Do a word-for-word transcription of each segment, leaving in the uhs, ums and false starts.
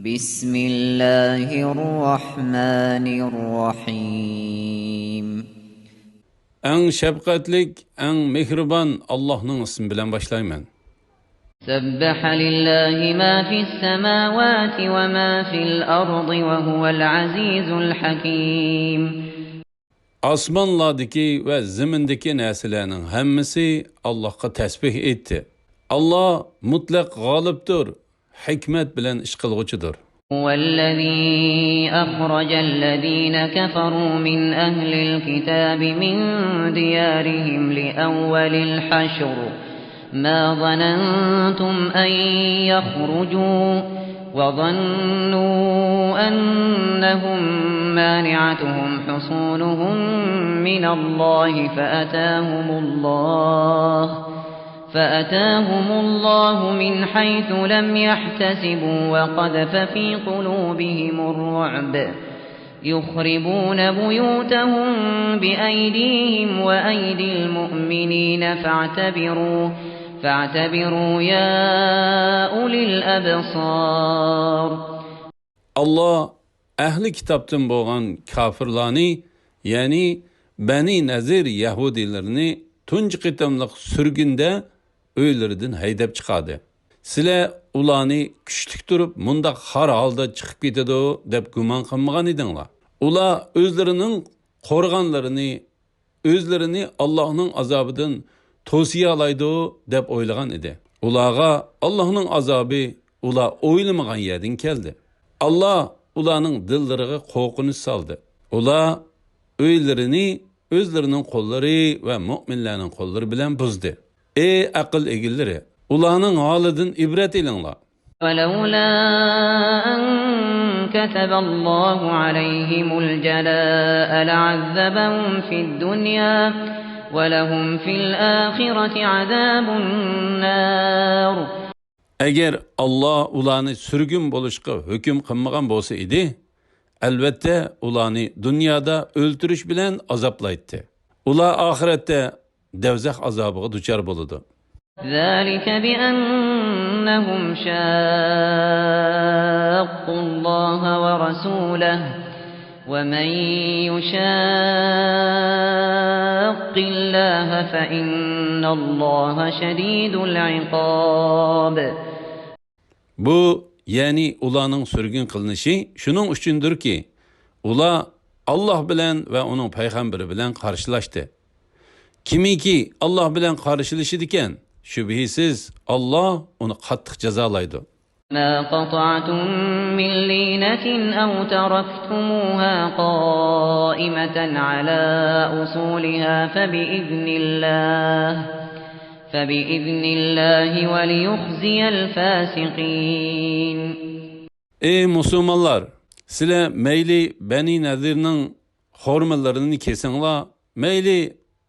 بسم الله الرحمن الرحيم. ئەڭ شەپقەتلىك، ئەڭ مېھرىبان ئاللاھنىڭ ئىسمى بىلەن باشلايمەن. سبح لله ما في السماوات وما في الأرض وهو العزيز الحكيم. ئاسمانلاردىكى ۋە زېمىندىكى نەرسىلەرنىڭ ھەممىسى ئاللاھقا تەسبىھ ئېيتتى. ئاللاھ مۇتلەق غالىبتۇر، ھېكمەت بىلەن ئىش قىلغۇچىدۇر. هو الذي أخرج الذين كفروا من أهل الكتاب من ديارهم لأول الحشر ما ظننتم أن يخرجوا وظنوا أنهم مانعتهم حصونهم من الله فأتاهم الله فأتاهم الله من حيث لم يحتسبوا وقذف في قلوبهم الرعب يخربون بيوتهم بأيديهم وأيدي المؤمنين فاعتبروا فاعتبروا يا أولي الأبصار. ئاللاھ ئەھلى كىتابتىن بولغان كاپىرلارنى، يەنى بەنى نەزىر يەھۇدىيلىرىنى تۇنجى قېتىملىق سۈرگۈندە ئۆيلىرىدىن ھەيدەپ چىقاردى. سىلەر ئۇلارنى كۈچلۈك تۇرۇپ مۇنداق خار ھالدا چىقىپ كېتىدۇ دەپ گۇمان قىلمىغان ئىدىڭلار. ئۇلار ئۆزلىرىنىڭ قورغانلىرىنى، ئۆزلىرىنى ئاللاھنىڭ ئازابىدىن توسىيالايدۇ دەپ ئويلىغان ئىدى. ئۇلارغا ئاللاھنىڭ ئازابى ئۇلار ئويلىمىغان يەردىن كەلدى. ئاللاھ ئۇلارنىڭ دىللىرىغا قورقۇنچ سالدى. ئۇلار ئۆيلىرىنى ئۆزلىرىنىڭ قوللىرى ۋە مۆمىنلەرنىڭ قوللىرى بىلەن بۇزدى. ئەي ئەقىل ئىگىلىرى، ئۇلارنىڭ ھالىدىن ئىبرەت ئېلىڭلار. ولولا أن كتب الله عليهم الجلاء لعذبهم في الدنيا ولهم في الآخرة عذاب النار. ئەگەر ئاللاھ ئۇلارنى سۈرگۈن بولۇشقا ھۆكۈم قىلمىغان بولسا ئىدى، ئەلۋەتتە ئۇلارنى دۇنيادا ئۆلتۈرۈش بىلەن ئازابلايتتى. ئۇلار ئاخىرەتتە دەۋزەخ ئازابىغا دۇچار بولىدۇ. ذلك بأنهم شاقوا الله ورسوله ومن يشاق الله فإن الله شديد العقاب. بۇ، يەنى ئۇلارنىڭ سۈرگۈن قىلىنىشى شۇنىڭ ئۈچۈندۇركى، ئۇلار ئاللاھ بىلەن ۋە ئۇنىڭ پەيغەمبىرى بىلەن قارشىلاشتى. كىمكى ئاللاھ بىلەن قارشىلىشىدىكەن، شۈبھىسىز ئاللاھ ئۇنى قاتتىق جازالايدۇ. ما قطعتم من لينة أو تركتموها قائمة على أصولها فبإذن الله، فبإذن الله وليخزي الفاسقين. ئەي مۇسۇلمانلار! سىلەر مەيلى بەنى نەزىرنىڭ خورمىلىرىنى كېسىڭلار، مەيلى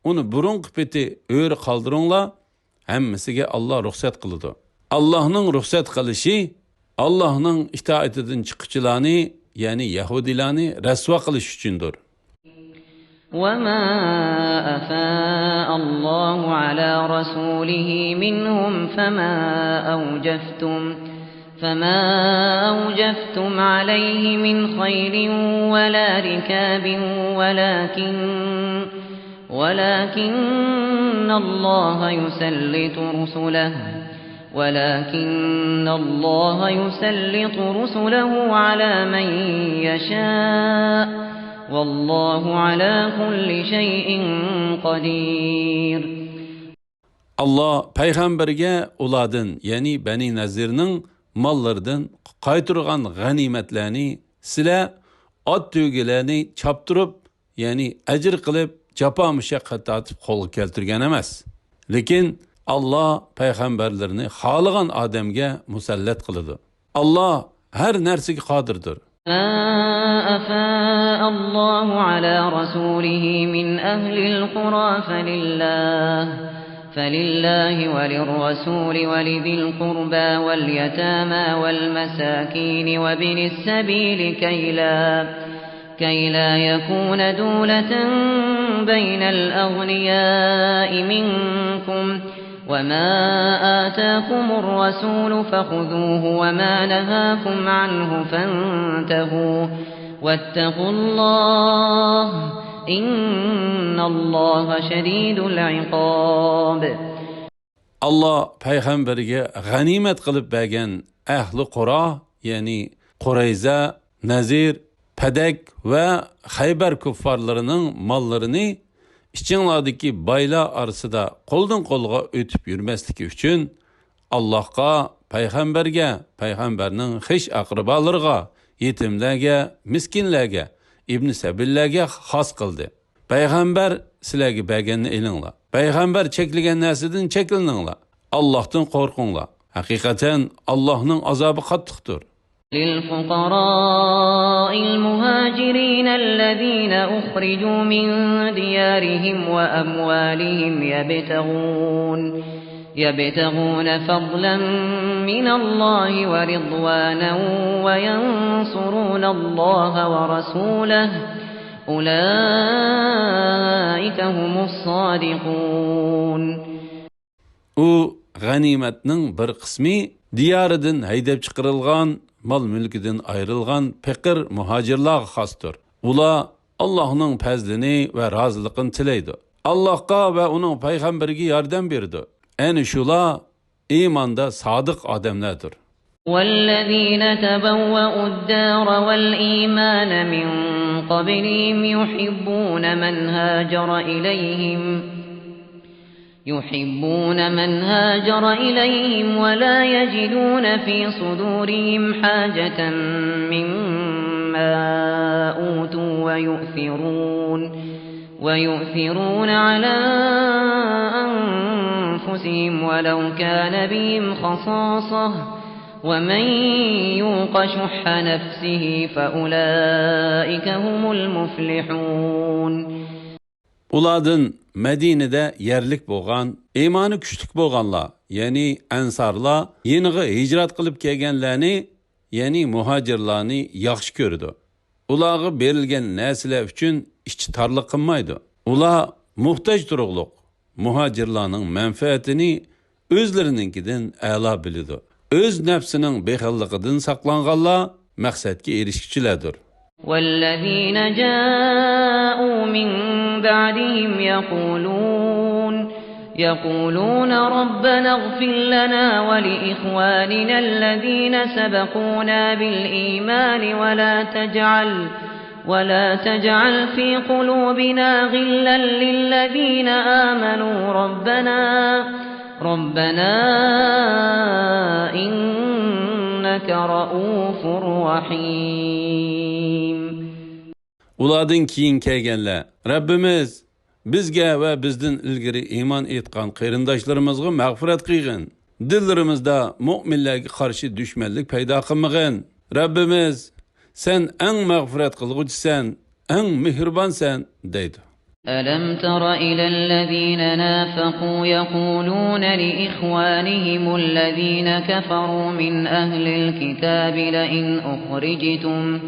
ئۇنى بۇرۇنقى پېتى ئۆرە قالدۇرۇڭلار، ھەممىسىگە ئاللاھ رۇخسەت قىلىدۇ. ئاللاھنىڭ رۇخسەت قىلىشى ئاللاھنىڭ ئىتائىتىدىن چىققۇچىلارنى، يەنى يەھۇدىيلارنى رەسۋا قىلىش ئۈچۈندۇر. وما أفاء الله على رسوله منهم فما أوجفتم فما أوجفتم عليه من خيل ولا ركاب ولكن ولكن الله يسلط رسله ولكن الله يسلط رسله على من يشاء والله على كل شيء قدير. ئاللاھ پەيغەمبەرگە ئۇلاردىن، يەنى بەنى نەزىرنىڭ ماللىرىدىن قايتۇرغان غەنىيمەتلەرنى سىلەر ئات تۆگىلەرنى چاپتۇرۇپ، يەنى ئەجىر قىلىپ، جاپا مۇشەققەت تارتىپ قولغا كەلتۈرگەن ئەمەس. لېكىن ئاللاھ پەيغەمبەرلىرىنى خالىغان ئادەمگە مۇسەللەت قىلىدۇ. ئاللاھ ھەر نەرسىگە قادىردۇر. ما أفاء الله على رسوله من أهل القرى فلله، فلله وللرسول ولذي القربى واليتامى والمساكين وابن السبيل كي لا، كي لا يكون دولة بين الأغنياء منكم وما آتاكم الرسول فخذوه وما نهاكم عنه فانتهوا واتقوا الله إن الله شديد العقاب. ئاللا پەيغەمبەرگە غەنىيمەت قىلىپ بەرگەن ئەھلى قۇرا، يەنى قۇرەيزە، نەزىر، پەدەك ۋە خەيبەر كۇففارلىرىنىڭ ماللىرىنى ئىچىڭلاردىكى بايلار ئارىسىدا قولدىن قولغا ئۆتۈپ يۈرمەسلىكى ئۈچۈن، ئاللاھقا، پەيغەمبەرگە، پەيغەمبەرنىڭ خىش ئەقرىبالىرىغا، يېتىملەرگە، مىسكىنلەرگە، ئىبنى سەبىللەرگە خاس قىلدى. پەيغەمبەر سىلەرگە بەرگەننى ئېلىڭلار. پەيغەمبەر چەكلىگەن نەرسىدىن چەكلىنىڭلار. ئاللاھتىن قورقۇڭلار. ھەقىقەتەن ئاللاھنىڭ ئازابى قاتتىقتۇر. للفقراء المهاجرين الذين أخرجوا من ديارهم وأموالهم يبتغون يبتغون فضلا من الله ورضوانا وينصرون الله ورسوله أولئك هم الصادقون. ئۇ غەنىيمەتنىڭ بىر قىسمى دىيارىدىن ھەيدەپ چىقىرىلغان، مال-مۈلكىدىن ئايرىلغان پېقىر مۇھاجىرلارغا خاستۇر. ئۇلار ئاللاھنىڭ پەزلىنى ۋە رازىلىقىنى تىلەيدۇ. ئاللاھقا ۋە ئۇنىڭ پەيغەمبىرىگە ياردەم بېرىدۇ. ئەنە شۇلار ئىماندا سادىق ئادەملەردۇر. والذين تبوأوا الدار والإيمان من قبلهم يحبون من هاجر إليهم يحبون من هاجر إليهم ولا يجدون في صدورهم حاجة مما أوتوا ويؤثرون ويؤثرون على أنفسهم ولو كان بهم خصاصة ومن يوق شح نفسه فأولئك هم المفلحون. ئۇلاردىن مەدىنىدە يەرلىك بولغان، ئىمانى كۈچلۈك بولغانلار، يەنى ئەنسارلار يېنىغا ھىجرەت قىلىپ كەلگەنلەرنى، يەنى مۇھاجىرلارنى ياخشى كۆرىدۇ. ئۇلارغا بېرىلگەن نەرسىلەر ئۈچۈن ئىچى تارلىق قىلمايدۇ. ئۇلار موھتاج تۇرۇقلۇق، مۇھاجىرلارنىڭ مەنپەئەتىنى ئۆزلىرىنىڭكىدىن ئەلا بىلىدۇ. ئۆز نەپسىنىڭ بېخىللىقىدىن ساقلانغانلار مەقسەتكە ئېرىشكۈچىلەردۇر. والذين جاءوا من بعدهم يقولون يقولون ربنا اغفر لنا ولإخواننا الذين سبقونا بالإيمان ولا تجعل ولا تجعل في قلوبنا غلا للذين آمنوا ربنا ربنا إنك رؤوف رحيم. ئۇلاردىن كېيىن كەلگەنلەر، رەببىمىز، بىزگە ۋە بىزدىن ئىلگىرى ئىمان ئېيتقان قېرىنداشلىرىمىزغا مەغپىرەت قىلغىن. دىللىرىمىزدا مۆمىنلەرگە قارشى دۈشمەنلىك پەيدا قىلمىغىن. رەببىمىز، سەن ئەڭ مەغپىرەت قىلغۇچىسەن، ئەڭ مېھرىبانسەن، دەيدۇ. ألم تر إلى الذين نافقوا يقولون لإخوانهم الذين كفروا من أهل الكتاب لئن أخرجتم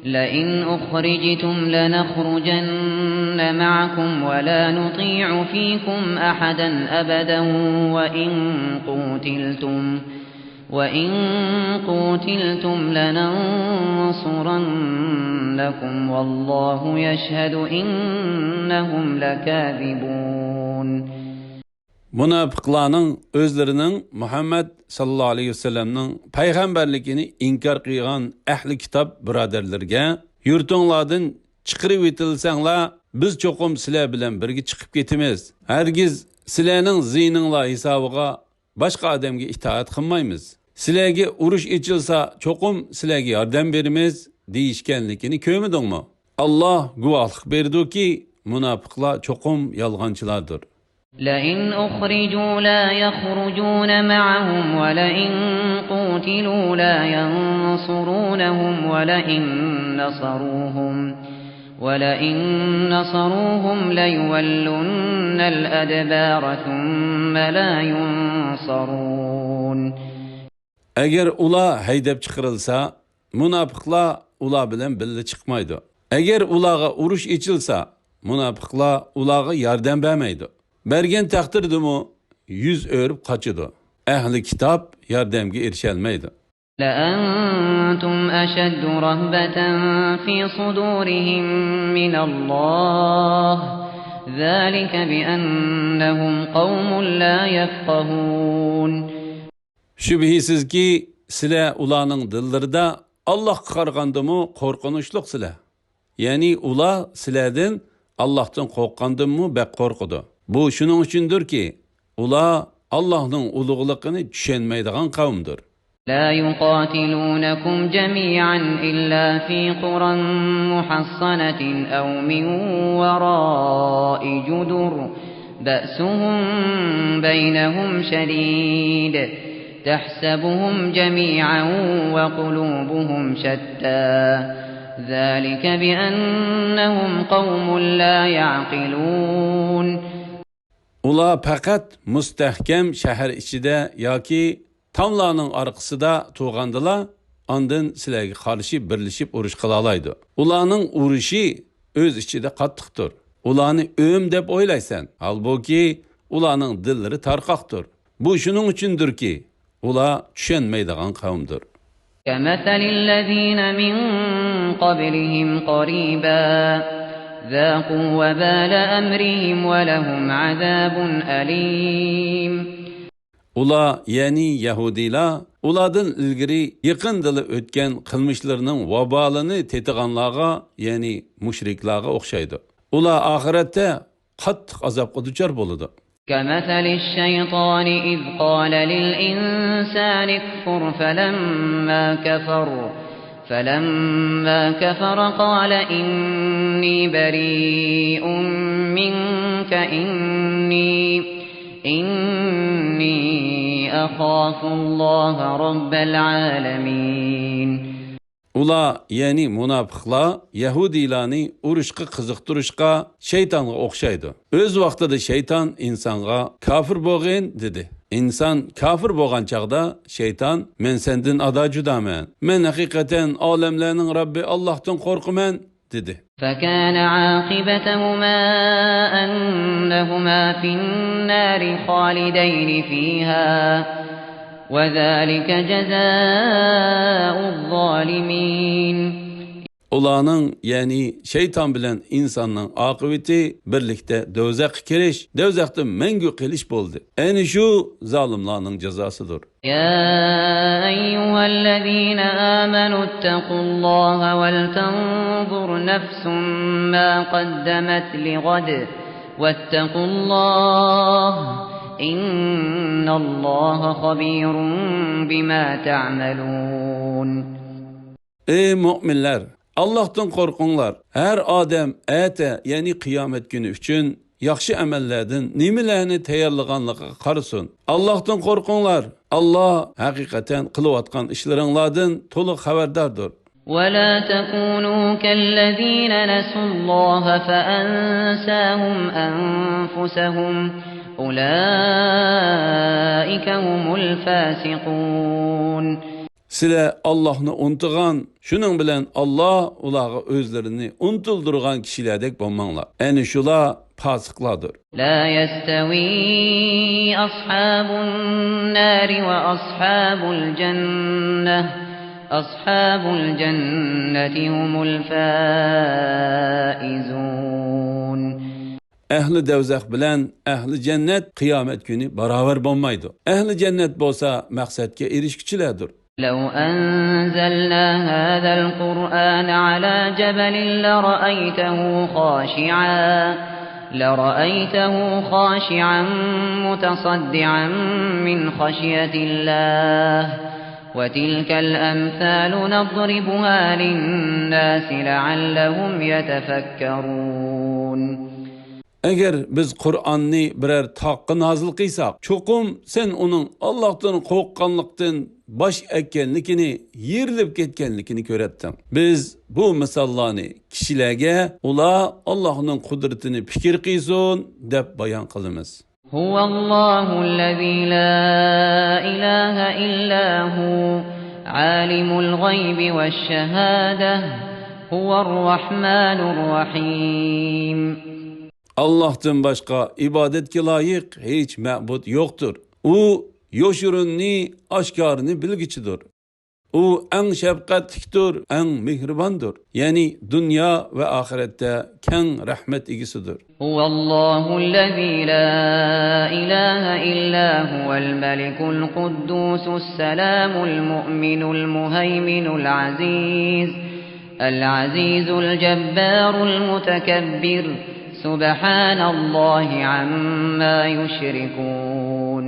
لئن أخرجتم لنخرجن معكم ولا نطيع فيكم أحدا أبدا وإن قوتلتم وإن قوتلتم لننصرنكم والله يشهد إنهم لكاذبون. مۇناپىقلارنىڭ ئۆزلىرىنىڭ مۇھەممەد ساللاللاھۇ ئەلەيھى ۋەسەللەمنىڭ پەيغەمبەرلىكىنى ئىنكار قىلغان ئەھلى كىتاب بۇرادەرلىرىگە، يۇرتۇڭلاردىن چىقىرىۋېتىلسەڭلار، بىز چوقۇم سىلەر بىلەن بىرگە چىقىپ كېتىمىز. ھەرگىز سىلەرنىڭ زىيىنىڭلار ھېسابىغا باشقا ئادەمگە ئىتائەت قىلمايمىز. سىلەرگە ئۇرۇش ئېچىلسا، چوقۇم سىلەرگە ياردەم بېرىمىز، دېيىشكەنلىكىنى كۆرمىدىڭمۇ؟ ئاللاھ گۇۋاھلىق بېرىدۇكى، مۇناپىقلار چوقۇم يالغانچىلاردۇر. لئن أخرجوا لا يخرجون معهم ولئن قوتلوا لا ينصرونهم ولئن نصروهم ولئن نصروهم ليولن الأدبار ثم لا ينصرون. ئەگەر ئۇلار ھەيدەپ چىقىرىلسا، مۇناپىقلار ئۇلار بىلەن بىللە چىقمايدۇ. ئەگەر ئۇلارغا ئۇرۇش ئېچىلسا، مۇناپىقلار ئۇلارغا ياردەم بەرمەيدۇ. بەرگەن تەقدىردىمۇ يۈز ئۆرۈپ قاچىدۇ. ئەھلى كىتاب ياردەمگە ئېرىشەلمەيدۇ. لأنتم أشد رهبة في صدورهم من الله، ذلك بأنهم قوم لا يفقهون. شۈبھىسىزكى، سىلەر ئۇلارنىڭ دىللىرىدا ئاللاھقا قارىغاندىمۇ قورقۇنچلۇقسىلەر. يەنى ئۇلار سىلەردىن ئاللاھتىن قورققاندىنمۇ بەك قورقىدۇ. بۇ شۇنىڭ ئۈچۈندۇركى، ئۇلار ئاللاھنىڭ ئۇلۇغلۇقىنى چۈشەنمەيدىغان قەۋمدۇر. لا يقاتلونكم جميعا إلا في قرى محصنة أو من وراء جدر، بأسهم بينهم شديد، تحسبهم جميعا وقلوبهم شتى، ذلك بأنهم قوم لا يعقلون. ئۇلار پەقەت مۇستەھكەم شەھەر ئىچىدە ياكى تاملارنىڭ ئارقىسىدا تۇرغاندىلا، ئاندىن سىلەرگە قارشى بىرلىشىپ ئۇرۇش قىلالايدۇ. ئۇلارنىڭ ئۇرۇشى ئۆز ئىچىدە قاتتىقتۇر. ئۇلارنى ئۆم دەپ ئويلايسەن، ھالبۇكى، ئۇلارنىڭ دىللىرى تارقاقتۇر. بۇ شۇنىڭ ئۈچۈندۇركى، ئۇلار چۈشەنمەيدىغان قەۋمدۇر. كمثل الذين من قبلهم قريبا، ذاقوا وبال أمرهم ولهم عذاب أليم. ئۇلار، يەنى يەھۇدىيلار، ئۇلاردىن ئىلگىرى يېقىندىلا ئۆتكەن قىلمىشلىرىنىڭ ۋابالىنى تېتىغانلارغا، يەنى مۇشرىكلارغا ئوخشايدۇ. ئۇلار ئاخىرەتتە قاتتىق ئازابقا دۇچار بولىدۇ. كمثل الشيطان إذ قال للإنسان اكفر فلما كفر، فلما كفر قال إني بريء منك إني، إني أخاف الله رب العالمين. ئۇلار، يەنى مۇناپىقلار، يەھۇدىيلارنى ئۇرۇشقا قىزىقتۇرۇشقا شەيتانغا ئوخشايدۇ. ئۆز ۋاقتىدا شەيتان ئىنسانغا «كاپىر بولغىن» دېدى. ئىنسان كاپىر بولغان چاغدا شەيتان «مەن سەندىن ئادا جۇدامەن، مەن ھەقىقەتەن ئالەملەرنىڭ رەببى ئاللاھتىن قورقىمەن» دېدى. فكان عاقبتهما أنهما في النار خالدين فيها، وذلك جزاء الظالمين. ئۇلارنىڭ، يەنى شەيتان بىلەن ئىنساننىڭ ئاقىۋىتى بىرلىكتە دوزاخقا كىرىش، دوزاختا مەڭگۈ قېلىش بولدى. ئەنە شۇ زالىملارنىڭ جازاسىدۇر. يا أيها الذين آمنوا اتقوا الله ولتنظر نفس ما قدمت لغد واتقوا الله إن الله خبير بما تعملون. ئەي مۆمىنلەر، ئاللاھتىن قورقۇڭلار. ھەر ئادەم ئەتە، يەنى قىيامەت كۈنى ئۈچۈن ياخشى ئەمەللەردىن نېمىلەرنى تەييارلىغانلىقىغا قارىسۇن. ئاللاھتىن قورقۇڭلار. ئاللاھ ھەقىقەتەن قىلىۋاتقان ئىشلىرىڭلاردىن تولۇق خەۋەرداردۇر. ولا تكونوا كالذين نسوا الله فأنساهم أنفسهم أولئك هم الفاسقون. سىلەر ئاللاھنى ئۇنتۇغان، شۇنىڭ بىلەن ئاللاھ ئۇلارغا ئۆزلىرىنى ئۇنتۇلدۇرغان كىشىلەردەك بولماڭلار. ئەنە شۇلار پاسىقلاردۇر. لا يستوي أصحاب النار وأصحاب الجنة، أصحاب الجنة هم الفائزون. ئەھلى دەۋزەخ بىلەن ئەھلى جەننەت قىيامەت كۈنى باراۋەر بولمايدۇ. ئەھلى جەننەت بولسا مەقسەتكە ئېرىشكۈچىلەردۇر. لو أنزلنا هذا القرآن على جبل لرأيته خاشعا، لرأيته خاشعا متصدعا من خشية الله، وتلك الأمثال نضربها للناس لعلهم يتفكرون. ئەگەر بىز قۇرئاننى بىرەر تاغقا نازىل قىلساق، چوقۇم سەن ئۇنىڭ ئاللاھتىن قورققانلىقتىن باش ئەگكەنلىكىنى، يېرىلىپ كەتكەنلىكىنى كۆرەتتىڭ. بىز بۇ مىساللارنى كىشىلەرگە، ئۇلار ئاللاھنىڭ قۇدرىتىنى پىكىر قىلسۇن، دەپ بايان قىلىمىز. هو الله الذي لا إله إلا هو عالم الغيب والشهادة هو الرحمن الرحيم. ئاللاھتىن باشقا ئىبادەتكە لايىق ھېچ مەبۇد يوقتۇر. ئۇ يوشۇرۇننى، ئاشكارىنى بىلگۈچىدۇر. ئۇ ئەڭ شەپقەتلىكتۇر، ئەڭ مېھرىباندۇر. يەنى دۇنيا ۋە ئاخىرەتتە كەڭ رەھمەت ئىگىسىدۇر. هو الله الذي لا إله إلا هو الملك القدوس السلام المؤمن المهيمن العزيز، العزيز الجبار المتكبر، سبحان الله عما يشركون.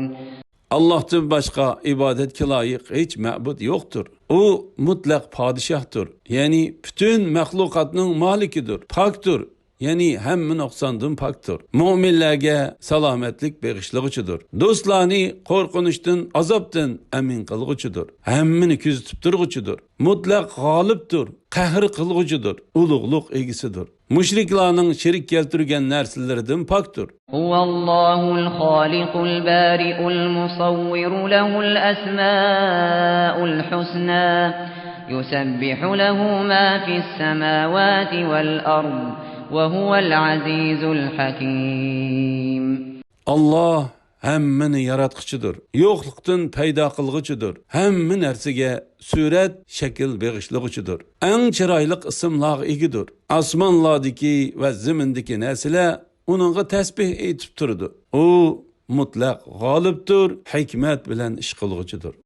ئاللاھتىن باشقا ئىبادەتكە لايىق ھېچ مەبۇد يوقتۇر. ئۇ مۇتلەق پادىشاھتۇر، يەنى پۈتۈن مەخلۇقاتنىڭ مالىكىدۇر، پاكتۇر، يەنى ھەممە نۇقساندىن پاكتۇر. مۆمىنلەرگە سالامەتلىك بېغىشلىغۇچىدۇر. دوستلارنى قورقۇنچتىن، ئازابتىن ئەمىن قىلغۇچىدۇر. ھەممىنى كۆزىتىپ تۇرغۇچىدۇر. مۇتلەق غالىبتۇر، قەھر قىلغۇچىدۇر، ئۇلۇغلۇق ئىگىسىدۇر. مۇشرىكلارنىڭ شېرىك كەلتۈرگەن نەرسىلىرىدىن پاكتۇر. هو الله الخالق البارئ المصور له الأسماء الحسنى يسبح له ما في السماوات والأرض وهو العزيز الحكيم. ئاللاھ ھەممىنى ياراتقۇچىدۇر، يوقلۇقتىن پەيدا قىلغۇچىدۇر، ھەممە نەرسىگە سۈرەت، شەكىل بېغىشلىغۇچىدۇر، ئەڭ چىرايلىق ئىسىملارغا ئىگىدۇر. ئاسمانلاردىكى ۋە زېمىندىكى نەرسىلەر ئۇنىڭغا تەسبىھ ئېيتىپ تۇرىدۇ. ئۇ مۇتلەق غالىبتۇر، ھېكمەت بىلەن ئىش قىلغۇچىدۇر.